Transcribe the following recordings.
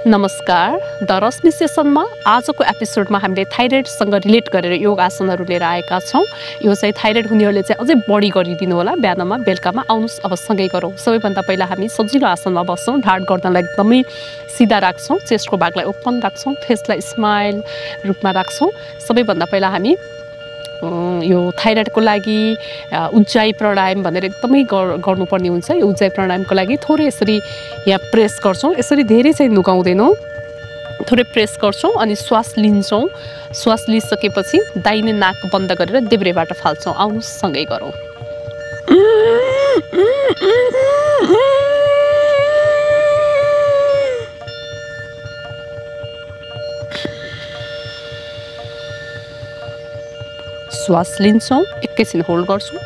नमस्कार द रश्मि सेसनमा आजको एपिसोडमा हामीले थाइरोइडसँग रिलेट गरेर योग आसनहरू लिएर आएका छौँ। यो चाहिँ थाइरोइड हुनेहरूले चाहिँ अझै बढी गरिदिनु होला। बिहानमा बेलुकामा आउनुहोस्, अब सँगै गरौँ। सबैभन्दा पहिला हामी सजिलो आसनमा बस्छौँ। ढाड गर्दनलाई एकदमै सिधा राख्छौँ, चेस्टको भागलाई ओपन राख्छौँ, फेसलाई स्माइल रूपमा राख्छौँ। सबैभन्दा पहिला हामी यो थाइरोइडको लागि उज्जाई प्राणायाम भनेर एकदमै गर्नुपर्ने हुन्छ। यो उज्जाई प्राणायामको लागि थोरै यसरी यहाँ प्रेस गर्छौँ। यसरी धेरै चाहिँ नुगाउँदैनौँ, थोरै प्रेस गर्छौँ अनि श्वास लिन्छौँ। श्वास लिइसकेपछि दाहिने नाक बन्द गरेर देब्रेबाट फाल्छौँ। आउनुहोस् सँगै गरौँ। श्वास लिन्छौँ, एकैछिन होल्ड गर्छौँ,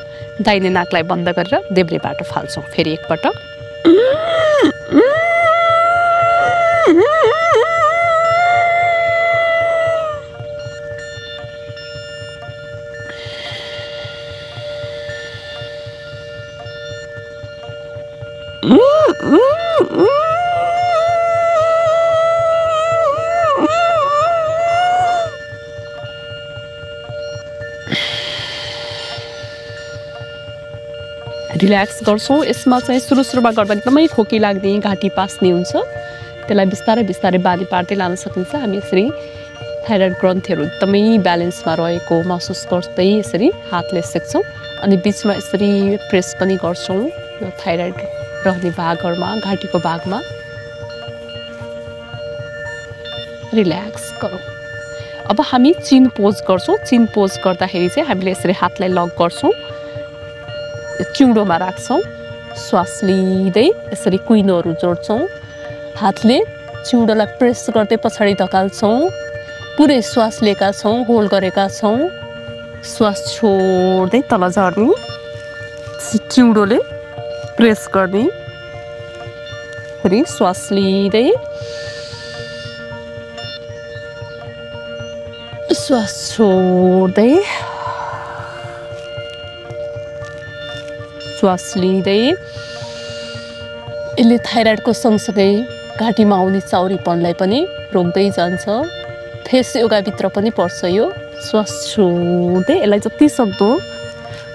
दाहिने नाकलाई बन्द गरेर देब्रेबाट फाल्छौँ। फेरि एकपटक। रिल्याक्स गर्छौँ। यसमा चाहिँ सुरुमा गर्दा एकदमै खोकी लाग्ने, घाँटी पास्ने हुन्छ। त्यसलाई बिस्तारै बिस्तारै बानी पार्दै लान सकिन्छ। हामी यसरी थाइरोइड ग्रन्थीहरू एकदमै ब्यालेन्समा रहेको महसुस गर्दै यसरी हातले सेक्छौँ अनि बिचमा यसरी प्रेस पनि गर्छौँ यो थाइरोइड रहने भागहरूमा, घाँटीको भागमा। रिल्याक्स गरौँ। अब हामी चिन पोज गर्छौँ। चिन पोज गर्दाखेरि चाहिँ हामीले यसरी हातलाई लक गर्छौँ, चिउँडोमा राख्छौँ। श्वास लिँदै यसरी कुइनोहरू जोड्छौँ। हातले चिउँडोलाई प्रेस गर्दै पछाडि धकाल्छौँ। पुरै श्वास लिएका छौँ, होल्ड गरेका छौँ। श्वास छोड्दै तल झर्ने, चिउँडोले प्रेस गर्ने। फेरि श्वास लिँदै श्वास छोड्दै श्वास लिँदै। यसले थाइरोइडको सँगसँगै घाँटीमा आउने चाउरीपनलाई पनि रोक्दै जान्छ। फेस योगाभित्र पनि पर्छ यो। श्वास छोड्दै यसलाई जति सक्दो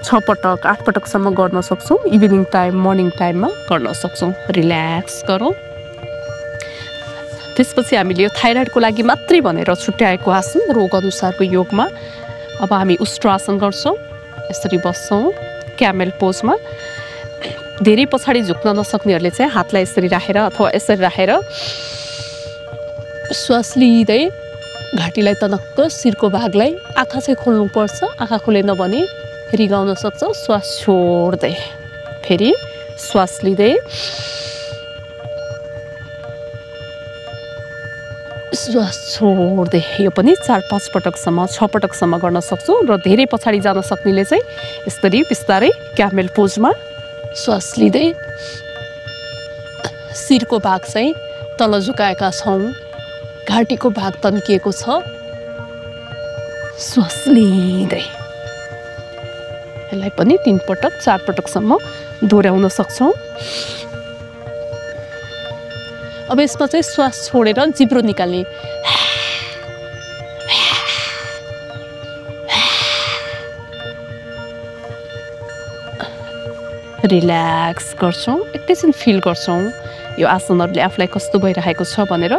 6 पटक 8 पटकसम्म गर्न सक्छौँ। इभिनिङ टाइम, मर्निङ टाइममा गर्न सक्छौँ। रिल्याक्स गरौँ। त्यसपछि हामीले यो थाइरोइडको लागि मात्रै भनेर छुट्याएको आसन रोग अनुसारको योगमा। अब हामी उष्ट्रासन गर्छौँ। यसरी बस्छौँ क्यामेल पोजमा। धेरै पछाडि झुक्न नसक्नेहरूले चाहिँ हातलाई यसरी राखेर अथवा यसरी राखेर श्वास लिँदै घाँटीलाई तनक्क, शिरको भागलाई, आँखा चाहिँ खोल्नुपर्छ। आँखा खोलेन भने रिगाउन सक्छ। श्वास छोड्दै फेरि श्वास लिँदै श्वास छोड्दै। यो पनि 4-5 पटकसम्म, 6 पटकसम्म गर्न सक्छौँ। र धेरै पछाडि जान सक्नेले चाहिँ यसरी बिस्तारै क्यामेल पोजमा श्वास लिँदै शिरको भाग चाहिँ तल झुकाएका छौँ, घाँटीको भाग तन्किएको छ। श्वास लिँदै यसलाई पनि 3 पटक 4 पटकसम्म दोहोऱ्याउन सक्छौँ। अब यसमा चाहिँ श्वास छोडेर जिब्रो निकाल्ने। रिल्याक्स गर्छौँ। एकैछिन फिल गर्छौँ यो आसनहरूले आफूलाई कस्तो भइरहेको छ भनेर।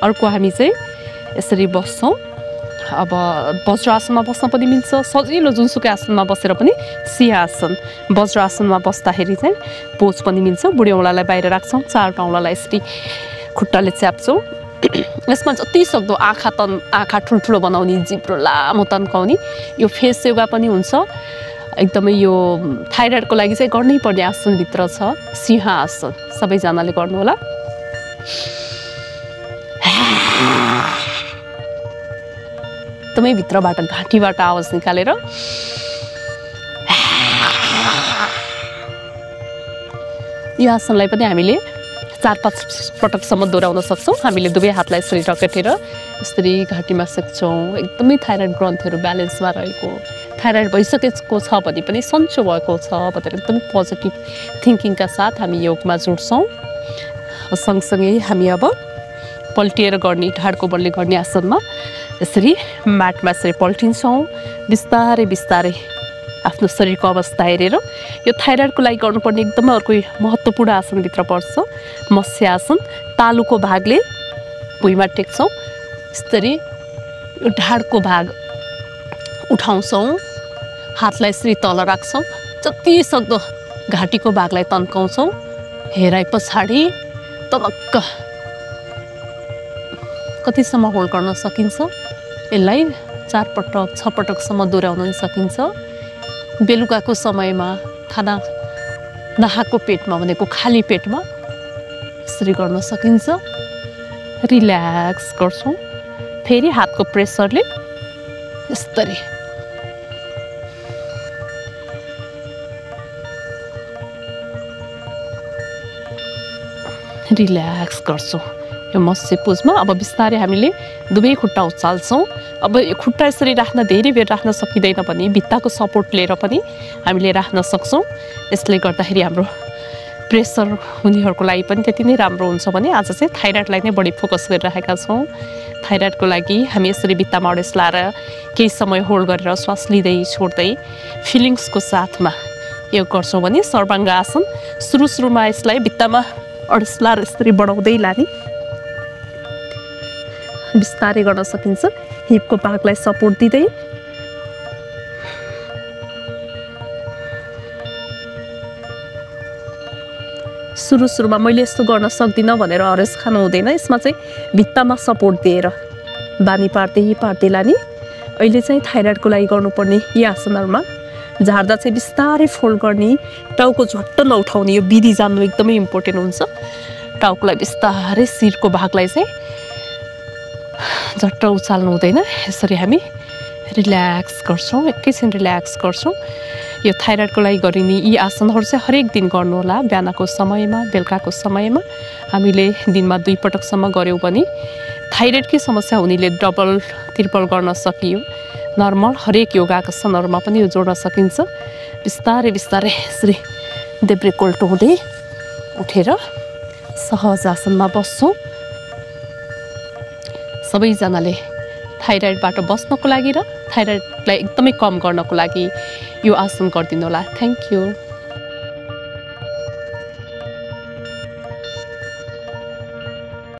अर्को हामी चाहिँ यसरी बस्छौँ। अब वज्रासनमा बस्न पनि मिल्छ, सजिलो जुनसुकै आसनमा बसेर पनि। सिंहासन, वज्रासनमा बस्दाखेरि चाहिँ पोज पनि मिल्छ। बुढी औँलालाई बाहिर राख्छौँ, 4 औँलालाई यसरी खुट्टाले च्याप्छौँ। यसमा जति सक्दो आँखा ठुल्ठुलो बनाउने, जिब्रो लामो तन्काउने। यो फेस योगा पनि हुन्छ। एकदमै यो थाइरोइडको लागि चाहिँ गर्नै पर्ने आसनभित्र छ सिंहासन। सबैजनाले गर्नुहोला। एकदमै भित्रबाट, घाँटीबाट आवाज निकालेर यो आसनलाई पनि हामीले 4-5 पटकसम्म दोहोऱ्याउन सक्छौँ। हामीले दुवै हातलाई यसरी रगटेर यसरी घाँटीमा सेक्छौँ। एकदमै थाइरोइड ग्रन्थीहरू ब्यालेन्समा रहेको, थाइरोइड भइसकेको छ भने पनि सन्चो भएको छ भनेर एकदम पोजिटिभ थिङ्किङका साथ हामी योगमा जोड्छौँ। सँगसँगै हामी अब पल्टिएर गर्ने ढाडको बलले गर्ने आसनमा यसरी म्याटमा यसरी पल्टिन्छौँ। बिस्तारै बिस्तारै आफ्नो शरीरको अवस्था हेरेर यो थाइराइडको लागि गर्नुपर्ने एकदमै अर्को महत्त्वपूर्ण आसनभित्र पर्छ मत्स्यासन। तालुको भागले भुइँमा टेक्छौँ, यसरी यो ढाडको भाग उठाउँछौँ, हातलाई यसरी तल राख्छौँ, जति सक्दो घाँटीको भागलाई तन्काउँछौँ, हेराइ पछाडि तलक्क कतिसम्म होल्ड गर्न सकिन्छ यसलाई 4 पटक 6 पटकसम्म दोहोऱ्याउन सकिन्छ। बेलुकाको समयमा खाना नखाएको पेटमा भनेको खाली पेटमा यसरी गर्न सकिन्छ। रिल्याक्स गर्छौँ, फेरि हातको प्रेसरले यसरी रिल्याक्स गर्छौँ यो मत्स्य पोजमा। अब बिस्तारै हामीले दुवै खुट्टा उचाल्छौँ। अब यो खुट्टा यसरी राख्न धेरै बेर राख्न सकिँदैन भने भित्ताको सपोर्ट लिएर पनि हामीले राख्न सक्छौँ। यसले गर्दाखेरि हाम्रो प्रेसर हुनेहरूको लागि पनि त्यति नै राम्रो हुन्छ भने आज चाहिँ थाइराइडलाई नै बढी फोकस गरिरहेका छौँ। थाइराइडको लागि हामी यसरी भित्तामा अडेस लाएर केही समय होल्ड गरेर श्वास लिँदै छोड्दै फिलिङ्सको साथमा यो गर्छौँ भने सर्वाङ्ग आसन सुरुमा यसलाई भित्तामा अडेस लाएर यसरी बढाउँदै लाने बिस्तारै गर्न सकिन्छ। हिपको भागलाई सपोर्ट दिँदै सुरुमा मैले यस्तो गर्न सक्दिनँ भनेर हरेस खानु हुँदैन। यसमा चाहिँ भित्तामा सपोर्ट दिएर बानी पार्दै लाने। अहिले चाहिँ थाइराइडको लागि गर्नुपर्ने यी आसनहरूमा झार्दा चाहिँ बिस्तारै फोल्ड गर्ने, टाउको झट्ट नउठाउने, यो विधि जान्नु एकदमै इम्पोर्टेन्ट हुन्छ। टाउकोलाई बिस्तारै शिरको भागलाई चाहिँ झट्ट उचाल्नु हुँदैन। यसरी हामी रिल्याक्स गर्छौँ, एकैछिन रिल्याक्स गर्छौँ। यो थाइराइडको लागि गरिने यी आसनहरू चाहिँ हरेक दिन गर्नुहोला। बिहानको समयमा, बेलुकाको समयमा हामीले दिनमा 2 पटकसम्म गऱ्यौँ भने थाइराइडकै समस्या हुनेले डबल ट्रिपल गर्न सकियो। नर्मल हरेक योगा आसनहरूमा पनि यो जोड्न सकिन्छ। बिस्तारै बिस्तारै यसरी देब्रे कोल्टो हुँदै उठेर सहज आसनमा बस्छौँ। सबैजनाले थाइराइडबाट बस्नको लागि र थाइराइडलाई एकदमै कम गर्नको लागि यो आसन गरिदिनु होला। Thank you.